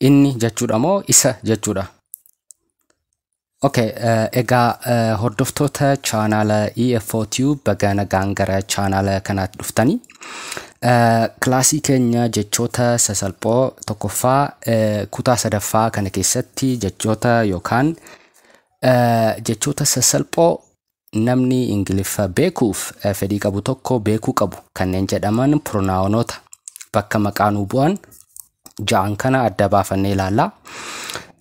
Inni jechuudha moo isa jechuudha? Okay, egaa hordoftoota chaanaala EFO Tube, baga nagaan gara chaanaala kanaatti dhuftanii. Kilaasii keenya jechoota sasalphoo tokkoffaa kutaa sadaffaa kana keessatti jechoota yookaan jechoota sasalphoo namni Ingiliffa beekuuf fedhii qabu tokko beekuu qabu kanneen jedhaman, pronounoota bakka maqaa nuu bu'an ja'an kana adda baafannee ilaalla.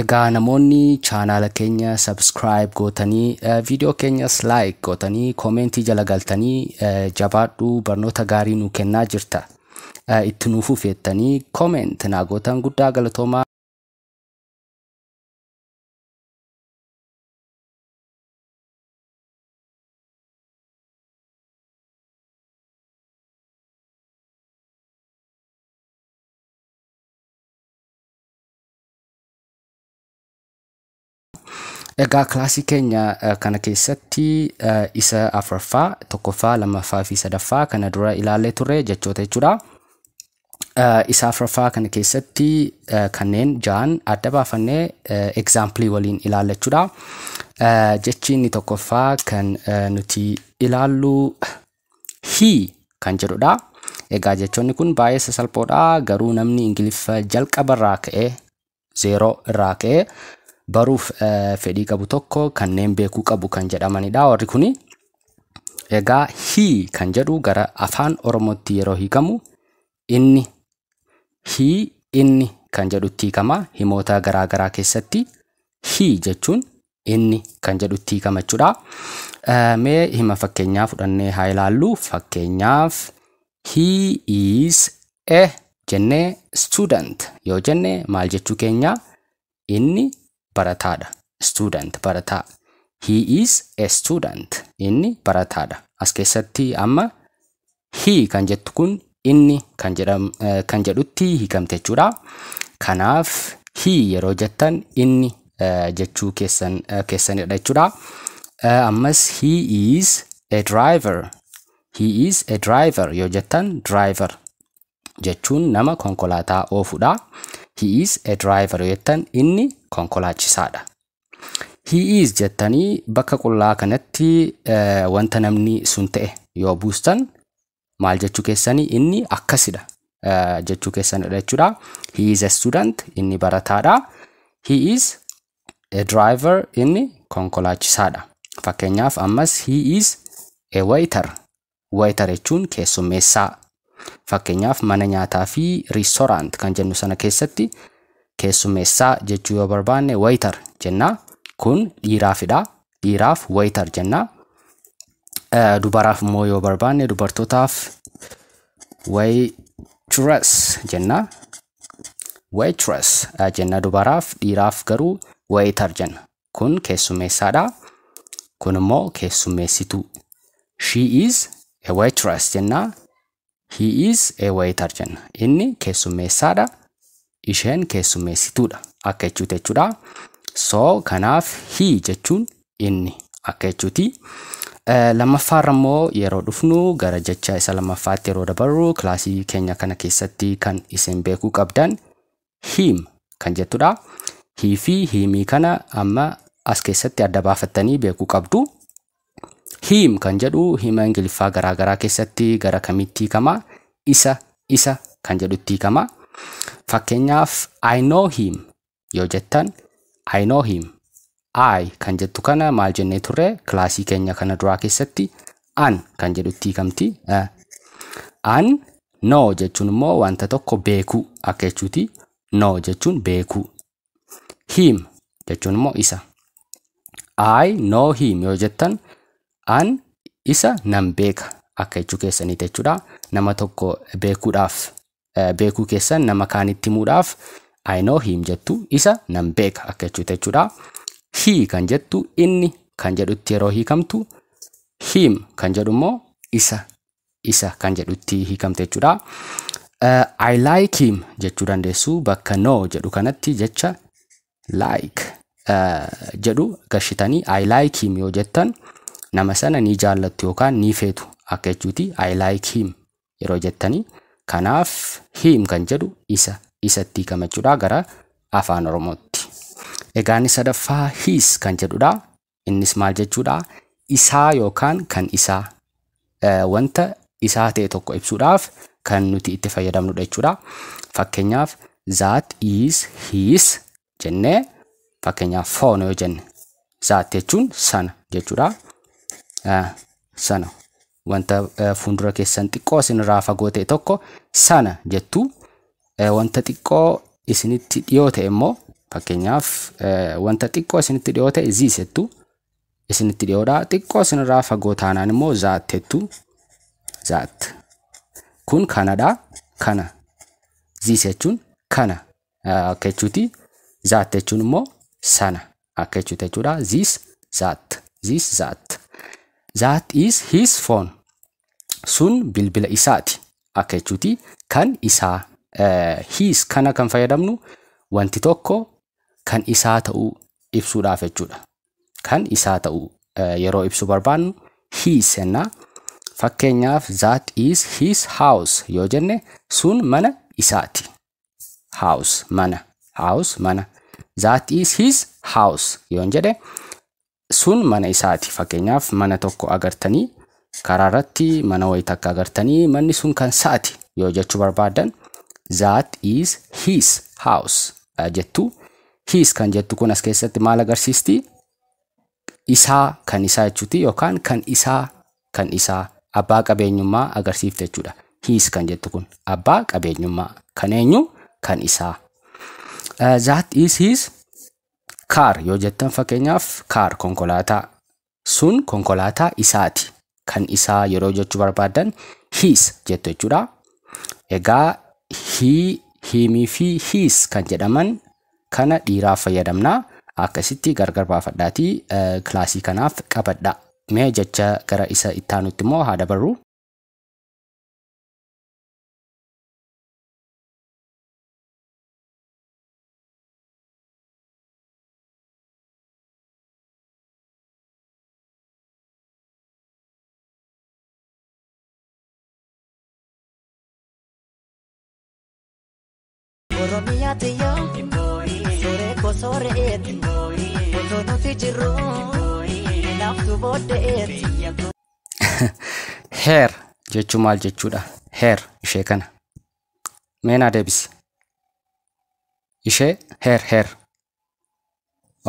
Egaa namoonni chaanaala keenya subscribe gootanii, viidiyoo keenyas like gootanii, koomentii jala galtanii "Jabaadhu, barnoota gaarii nuu kennaa jirta, itti nuuf jettanii comment naa gootan, guddaa galatoomaa. Egaa kilaasii keenya kana keessatti isa afuraffaa, tokkoffaa, lammaffaa fi sadaffaa kana dura ilaallee turre jechoota jechuudha. Isa afuraffaa kana keessatti kanneen ja'an adda baafannee examplii waliin ilaalla jechuudha. Jechi inni tokkoffaa kan nuti ilaallu "he" kan jedhudha. Egaa jechoonni kun baay'ee sasalphoodha, garuu namni Ingiliffa jalqabarraa ka'ee, zeeroo irraa ka'ee baruuf fedhii qabu tokko kanneen beekuu qabu kan jedhamanidha warri kuni. Egaa "he" kan jedhu gara afaan Oromootti yeroo hiikamu "inni", "he", "inni" kan jedhutti hiikama. Himoota garaa garaa keessatti "he" jechuun "inni" kan jedhutti hiikama jechuudha. Mee hima fakkeenyaa fudhannee haa ilaallu. Fakkeenyaaf "He is a" jennee "student" yoo jenne maal jechuu keenya? Inni barataadha. Student, barataa. He is a student. Inni barataadha. As keessatti amma "he" kan jettu kun "inni" kan jedham kan jedhutti hiikamte jechuudha. Kanaaf "he" yeroo jettan "inni" jechuu keessanidha jechuudha. Ammas "He is a driver." "He is a driver" yoo jettan, "driver" jechuun nama konkolaataa oofudha. "He is a driver" yoo jettan inni konkolaachisaadha. "He is" jettanii bakka qullaa kanatti wanta namni sun ta'e yoo buustan maal jechuu keessanii? Inni akkasidha jechuu keessanidha jechuudha. He is a student, inni barataadha. He is a driver, inni konkolaachisaadha. Fakkeenyaaf ammas "He is a waiter." Waiter jechuun keessummeessaa. Fakkeenyaaf mana nyaataa fi restaurant kan jennu sana keessatti keessummeessaa jechuu yoo barbaanne "waiter" jenna. Kun dhiiraafidha. Dhiiraaf "waiter" jenna. Dubaraaf immoo yoo barbaanne, dubartootaaf "waitress" jenna. "Waitress" jenna dubaraaf, dhiiraaf garuu "waiter" jenna. Kun keessummeessaadha. Kun immoo keessummeessituu. "She is a waitress" jenna. "He is a waiter" jenna. Inni keessummeessaadha. Isheen keessummeessituudha. Akka jechuuti jechuudha. So kanaaf "he" jechuun "inni" akka jechuuti. Lammaffaarra immoo yeroo dhufnu, gara jecha isa lammaffaatti yeroo dabarru, kilaasii keenya kana keessatti kan isin beekuu qabdan "him" kan jettudha. "He" fi "himii" kana amma as keessatti adda baafattanii beekuu qabdu. "Him" kan jedhu hima Ingiliffaa garaa garaa keessatti gara kamitti hiikama? "Isa", "isa" kan jedhutti hiikama. Fakkeenyaaf "I know him" yoo jettan, "I know him", "I" kan jettu kana maal jennee turre kilaasii keenya kana duraa keessatti? "An" kan jedhutti hiikamti. "An", "know" jechuun immoo wanta tokko beekuu akka jechuuti. "Know" jechuun beekuu. "Him" jechuun immoo isa. "I know him" yoo jettan, an isa nan beeka akka jechuu keessaniiti jechuudha. Nama tokko beekuudhaaf, beekuu keessan nama kaanitti himuudhaaf "I know him" jettu, isa nan beeka akka jechuuti jechuudha. "He" kan jettu "inni" kan jedhutti yeroo hiikamtu, "him" kan jedhu immoo "isa", "isa" kan jedhutti hiikamte jechuudha. "I like him" jechuu dandeessu. Bakka "know" jedhu kanatti jecha "like" jedhu gashitanii "I like him" yoo jettan, nama sana ni jaallattu yookaan ni feetu akka jechuuti, "I like him" yeroo jettanii. Kanaaf "him" kan jedhu "isa", isatti hiikama jechuudha gara Afaan Oromootti. Egaa inni sadaffaa his kan jedhudha. Innis maal jechuudha? Isaa yookaan kan isaa, wanta isaa ta'e tokko ibsuudhaaf kan nuti itti fayyadamnudha jechuudha. Fakkeenyaaf, "That is his" jennee, fakkeenyaaf "phone" yoo jenne, "that" jechuun sana jechuudha. Sana wanta fuuldura keessan xiqqoo isinirraa fagoo ta'e tokko sana jettu. Wanta xiqqoo isinitti dhiyoo ta'e immoo, fakkeenyaaf wanta xiqqoo isinitti dhiyoo ta'e "this" jettu, isinitti dhiyoodha. Xiqqoo isinirraa fagoo taanaan immoo "that" jettu. "That" kun kanadha. Kana, "this" jechuun kana akka jechuuti. "That" jechuun immoo sana akka jechuuti jechuudha. This, that, this, that. "That is his phone." Sun bilbila isaati akka jechuuti. Kan isaa. "His" kana kan fayyadamnu wanti tokko kan isaa ta'uu ibsuudhaaf jechuudha. Kan isaa ta'uu yeroo ibsuu barbaannu "his" jenna. Fakkeenyaaf, "That is his house" yoo jenne, sun mana isaati. House mana, house mana. "That is his house" yoon jedhe, sun mana isaati. Fakkeenyaaf, mana tokko agartanii, karaa irratti mana wayii takka agartanii, manni sun kan isaati yoo jechuu barbaaddan, "That is his house" jettu. "His" kan jettu kun as keessatti maal agarsiisti? Isaa, kan isaa jechuuti, yookaan kan isaa, kan isaa abbaa qabeenyummaa agarsiifte jechuudha. "His" kan jettu kun abbaa qabeenyummaa kan eenyu? Kan isaa. "That is his car" yoo jettan, fakkeenyaaf "car" konkolaataa, sun konkolaataa isaati. Kan isaa yeroo jechuu barbaaddan "his" jettu jechuudha. Egaa "he", "him" fi "his" kan jedhaman kana dhiiraaf fayyadamna. Akkasitti gargar baafadhaatii kilaasii kanaaf qabadha. Mee jecha gara isa ittaanutti immoo haa dabarru. Oromiyaa tiyyoo, sooree koo soore'eeti, otoo nuti jirru naaftu boodde'eeti. "Her" jechuun maal jechuudha? "Her" ishee kana. Mee naa deebisi. Ishee "her", "her".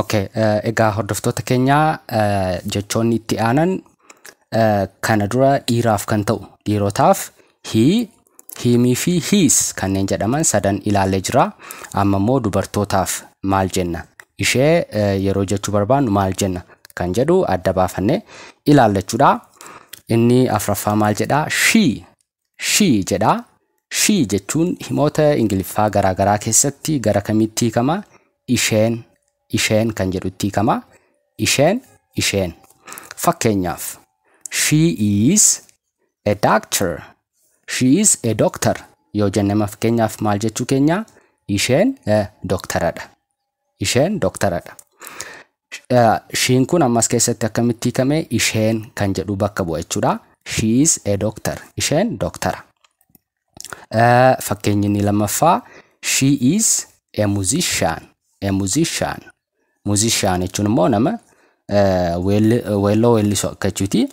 Okay, egaa hordoftoota keenyaa, jechoonni itti aanan kana dura dhiiraaf kan ta'u, dhiirotaaf "he", "him" fi "his" kanneen jedhaman sadan ilaallee jira. Amma immoo dubartootaaf maal jenna? Ishee yeroo jechuu barbaannu maal jenna kan jedhu adda baafannee ilaalla jechuudha. Inni afuraffaa maal jedhaa? "She", "she" jedhaa. "She" jechuun himoota Ingiliffaa garaagaraa keessatti gara kamitti hiikama? Isheen, isheen kan jedhutti hiikama. Isheen, isheen. Fakkeenyaaf, "She is a doctor." "She is a doctor" yoo jenne, fakkeenyaaf maal jechuu keenya? Isheen dooktaradha. Isheen dooktaradha. "She"n kun ammas keessatti akkamitti hiikame? Isheen kan jedhu bakka bu'a jechuudha. She is a doctor. Isheen dooktara. Fakkeenyi inni lammaffaa, "She is a musician." A musician. "Musician" jechuun immoo nama weelloo weellisu akka jechuuti.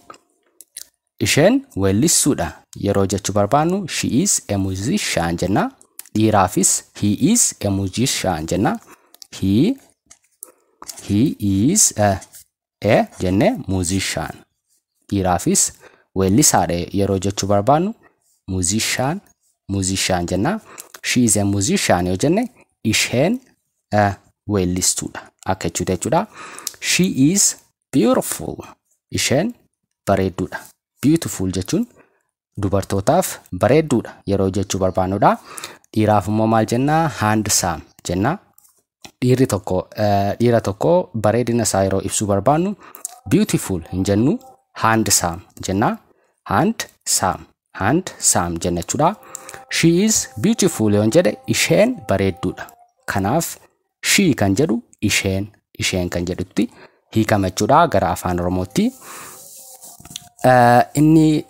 Isheen weellistuudha yeroo jechuu barbaannu, "She is a musician" jenna. Dhiiraafis "He is a musician" jenna. He is a jenne "musician". Dhiiraafis weellisaadha yeroo jechuu barbaannu "musician", "musician" jenna. "She is a musician" yoo jenne, isheen weellistuudha akka jechuudha jechuudha. She is beautiful. Isheen bareedduudha. "Beautiful" jechuun dubartootaaf bareedduudha yeroo jechuu barbaannudha. Dhiiraaf immoo maal jennaa? "Handsome" jenna. Dhiirri tokko, dhiira tokko bareedina isaa yeroo ibsuu barbaannu "beautiful" hin jennu, "handsome" jenna. "Handsome", "handsome" jenna jechuudha. "She is beautiful" yoon jedhe, isheen bareedduudha. Kanaaf "she" kan jedhu isheen, isheen kan jedhutti hiikama jechuudha gara Afaan Oromootti. Inni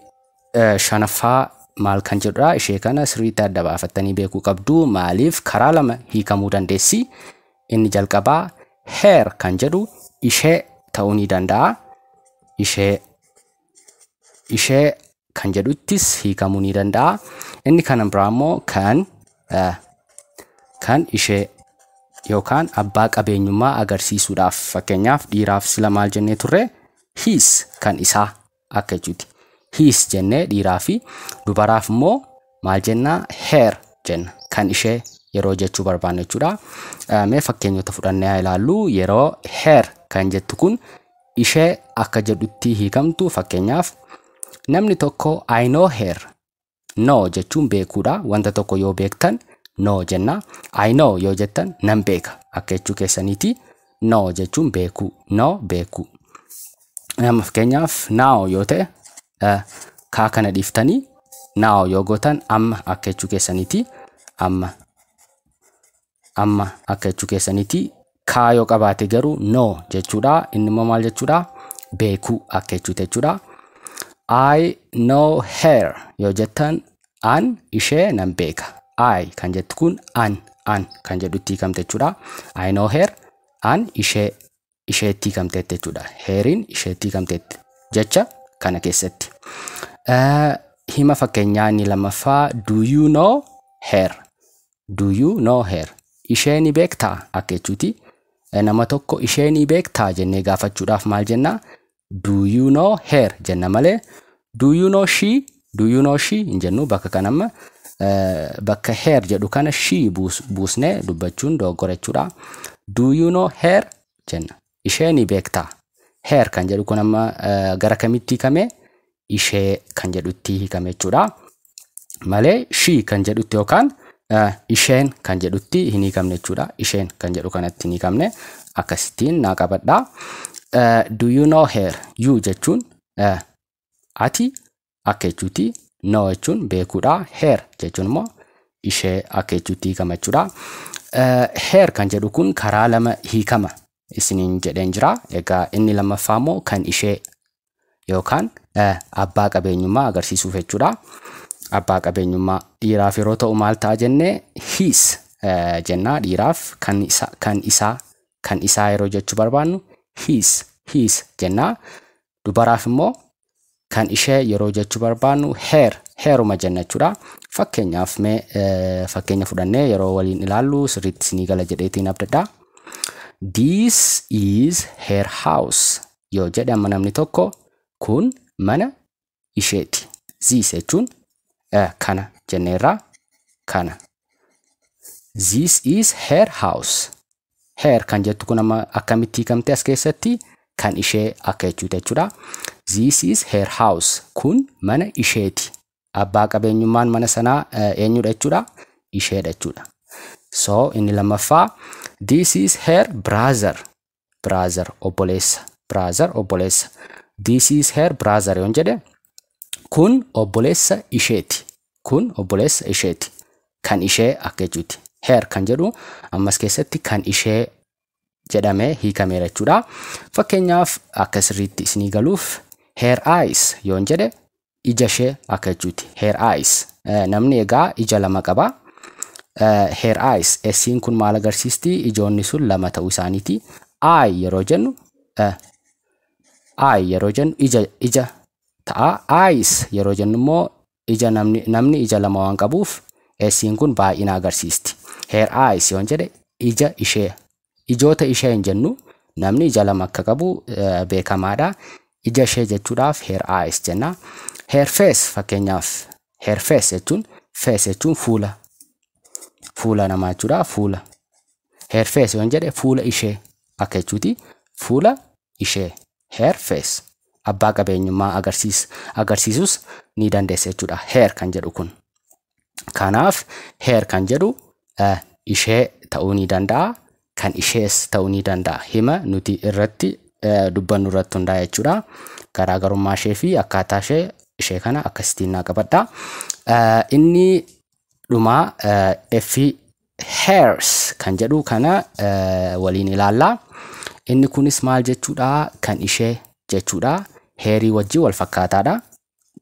shanaffaa Maal kan jedhudha? Ishee kana sirriitti adda baafattanii beekuu qabdu. Maaliif karaa lama hiikamuu dandeessi? Inni jalqabaa her kan jedhu ishee ta'uu ni danda'a. Ishee, ishee kan jedhuttis hiikamuu ni danda'a. Inni kan biraa immoo kan ishee yookaan abbaa qabeenyummaa agarsiisuudhaaf. Fakkeenyaaf, dhiiraaf sila maal jennee turre? His, kan isaa akka jechuuti. His jennee dhiiraa fi dubaraaf immoo maal jennaa? Her jenna, kan ishee yeroo jechuu barbaannu jechuudha. Mee fakkeenyota fudhannee haa ilaallu. Yeroo her kan jettu kun ishee akka jedhutti hiikamtu, fakkeenyaaf, namni tokko "I know her." Know jechuun beekuudha. Wanta tokko yoo beektan know jenna. "I know" yoo jettan nan beeka akka jechuu keessaniiti. Know jechuun beekuu. Know, beekuu. Nama fakkeenyaaf now yoo ta'e, kaa kana dhiiftanii now yoo gootan amma akka jechuu keessaniiti. Amma, amma akka jechuu keessaniiti. Kaa yoo qabaate garuu know jechuudha. Inni immoo maal jechuudha? Beekuu akka jechuuti jechuudha. "I know her" yoo jettan an ishee nan beeka. I kan jettu kun an, an kan jedhutti hiikamte jechuudha. I know her, an ishee, isheetti hiikamteetti jechuudha. Heriin isheetti hiikamteetti jecha kana keessatti. Hima fakkeenyaa inni lammaffaa, "Do you know her?" Do you know her? Ishee ni beektaa akka jechuuti. Nama tokko ishee ni beektaa jennee gaafachuudhaaf maal jennaa? "Do you know her" jenna malee "Do you know she?" "Do you know she" hin jennu. Bakka kana amma bakka her jedhu kana she buusnee dubbachuun dogoggora jechuudha. "Do you know her" jenna. Ishee ni beektaa. Her kan jedhu kun amma gara kamitti hiikame? Ishee kan jedhutti hiikame jechuudha. Malee she kan jedhutti yookaan isheen kan jedhutti hin hiikamne jechuudha. Isheen kan jedhu kanatti hin hiikamne, akkasittiin naa qabadhaa. Do you know her? You jechuun ati akka jechuuti. Know jechuun beekuudha. Her jechuun immoo ishee akka jechuutti hiikama jechuudha. Her kan jedhu kun karaa lama hiikama isiniin jedheen jira. Egaa inni lammaffaa immoo kan ishee yookaan abbaa qabeenyummaa agarsiisuuf jechuudha. Abbaa qabeenyummaa dhiiraaf yeroo ta'u maal ta'a jennee? His jennaa. Dhiiraaf kan isa, kan isaa, kan isaa yeroo jechuu barbaannu his, his jennaa. Dubaraaf immoo kan ishee yeroo jechuu barbaannu her, heruma jenna jechuudha. Fakkeenyaaf, mee fakkeenya fudhannee yeroo waliin ilaallu sirriitti isinii gala jedheetiin abdadha. "This is her house" yoo jedhe amma namni tokko, kun mana isheeti. This jechuun kana jenneerraa, kana. This is her house. Her kan jettu kun amma akkamitti hiikamte as keessatti? Kan ishee akka jechuuti jechuudha. This is her house. Kun mana isheeti. Abbaa qabeenyummaan mana sanaa eenyudha jechuudha? Isheedha jechuudha. So inni lammaffaa, this is her brother. Brother, obboleessa. Brother, obboleessa. "This is her brother" yoon jedhe, kun obboleessa isheeti. Kun obboleessa isheeti. Kan ishee akka jechuuti. Her kan jedhu ammas keessatti kan ishee jedhamee hiikameera jechuudha. Fakkeenyaaf, akka sirriitti isinii galuuf, her eyes yoon jedhe ija ishee akka jechuuti. Her eyes. Namni egaa ija lama qaba. Her eyes, S'in kun maal agarsiisti? Ijoonni sun lama ta'uu isaaniiti. Eye yeroo jennu, eye yeroo jennu ija, ija ta'a. Eyes yeroo jennu immoo ija, namni ija lama waan qabuuf S'in kun baay'ina agarsiisti. Her eyes yoon jedhe ija ishee. Ijoota ishee hin jennu, namni ija lama akka qabu beekamaadha. Ija ishee jechuudhaaf her eyes jenna. Her face, fakkeenyaaf, her face jechuun, face jechuun fuula, fuula namaa jechuudha, fuula. Her face yoon jedhe fuula ishee akka jechuuti. Fuula ishee, her face, abbaa qabeenyummaa agarsiisus ni dandeessa jechuudha. Her kan jedhu kun. Kanaaf her kan jedhu ishee ta'uu ni danda'a. Kan ishees ta'uu ni danda'a. Hima nuti irratti dubbannu irratti hundaa'a jechuudha. Garaagarummaa ishee fi akkaataa ishee, ishee kana akkasittiin naa qabadha. Inni dhumaa F, hers kan jedhu kana waliin ilaalla. Inni kunis maal jechuudha? Kan ishee jechuudha. Herii wajjin wal fakkaataadha.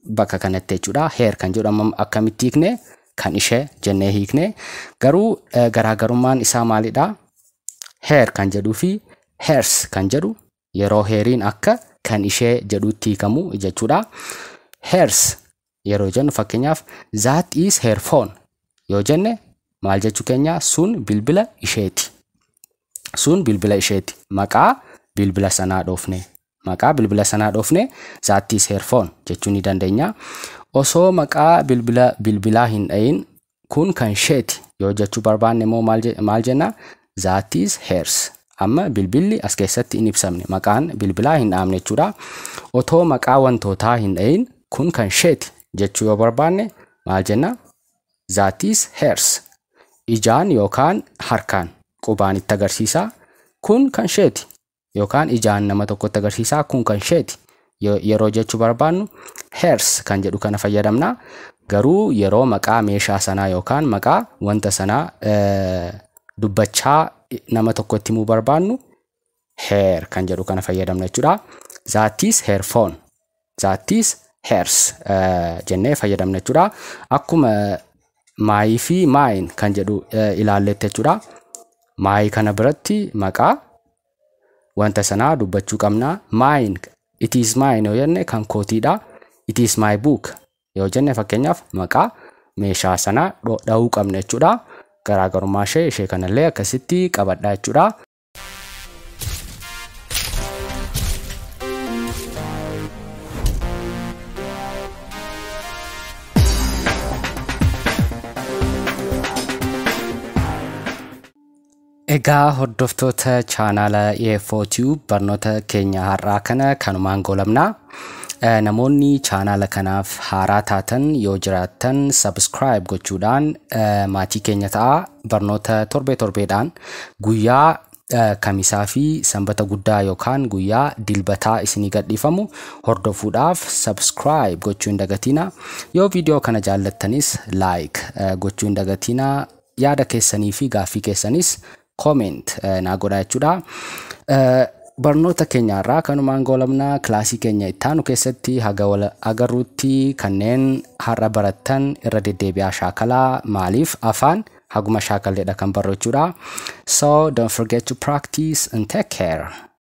Bakka kanatti jechuudha. Her kan jedhu amma akkamitti hiikne? Kan ishee jennee hiikne. Garuu garaagarummaan isaa maalidha? Her kan jedhuu fi hers kan jedhu yeroo heriin akka kan ishee jedhutti hiikamu jechuudha. Hers yeroo jennu, fakkeenyaaf, "That is her phone" yoo jenne maal jechuu keenya? Sun bilbila isheeti. Sun bilbila isheeti. Maqaa bilbila sanaa dhoofne. Maqaa bilbila sanaa dhoofne, "That is her phone" jechuu ni dandeenya. Osoo maqaa bilbila bilbilaa hin dhayin kun kan isheeti yoo jechuu barbaanne immoo maal jenna? That is hers. Amma bilbilli as keessatti hin ibsamne, maqaan bilbilaa hin dhaamne jechuudha. Otoo maqaa wantootaa hin dhayin kun kan isheeti jechuu yoo barbaanne maal jenna? That is hers. Ijaan yookaan harkaan qubaan itti agarsiisa. Kun kan isheeti yookaan ijaan nama tokkotti agarsiisa, kun kan isheeti yeroo jechuu barbaannu hers kan jedhu kana fayyadamna. Garuu yeroo maqaa meeshaa sanaa yookaan maqaa wanta sanaa dubbachaa nama tokkotti himuu barbaannu her kan jedhu kana fayyadamna jechuudha. That is her phone. That is hers jennee fayyadamna jechuudha. Akkuma my fi mine kan jedhu ilaalletti jechuudha. My kana biratti maqaa wanta sanaa dubbachuu qabna. Mine, "It is mine" yoo jenne kan kootiidha. "It is my book" yoo jenne, fakkeenyaaf, maqaa meeshaa sanaa dha'uu qabna jechuudha. Garaagarummaa ishee kanallee akkasitti qabadhaa jechuudha. Egaa hordoftoota chaanaala EFO Tube, barnoota keenya har'aa kana kanumaan goolabna. Namoonni chaanaala kanaaf haaraa taatan yoo jiraattan subscribe gochuudhaan maatii keenya ta'a. Barnoota torbee torbeedhaan guyyaa kamisaa fi sanbata guddaa yookaan guyyaa dilbataa isinii gadhiifamu hordofuudhaaf subscribe gochuu hin dagatina. Yoo viidiyoo kana jaallattanis like gochuu hin dagatina. Yaada keessanii fi gaaffii keessanis comment naa godhaa jechuudha. Barnoota keenya irraa kanumaan goolabna. Kilaasii keenya ittaanu keessatti haga wal agarruutti kanneen har'a barattan irra deddeebi'aa shaakalaa. Maaliif? Afaan haguma shaakalleedha kan barru jechuudha. So don't forget to practice and take care.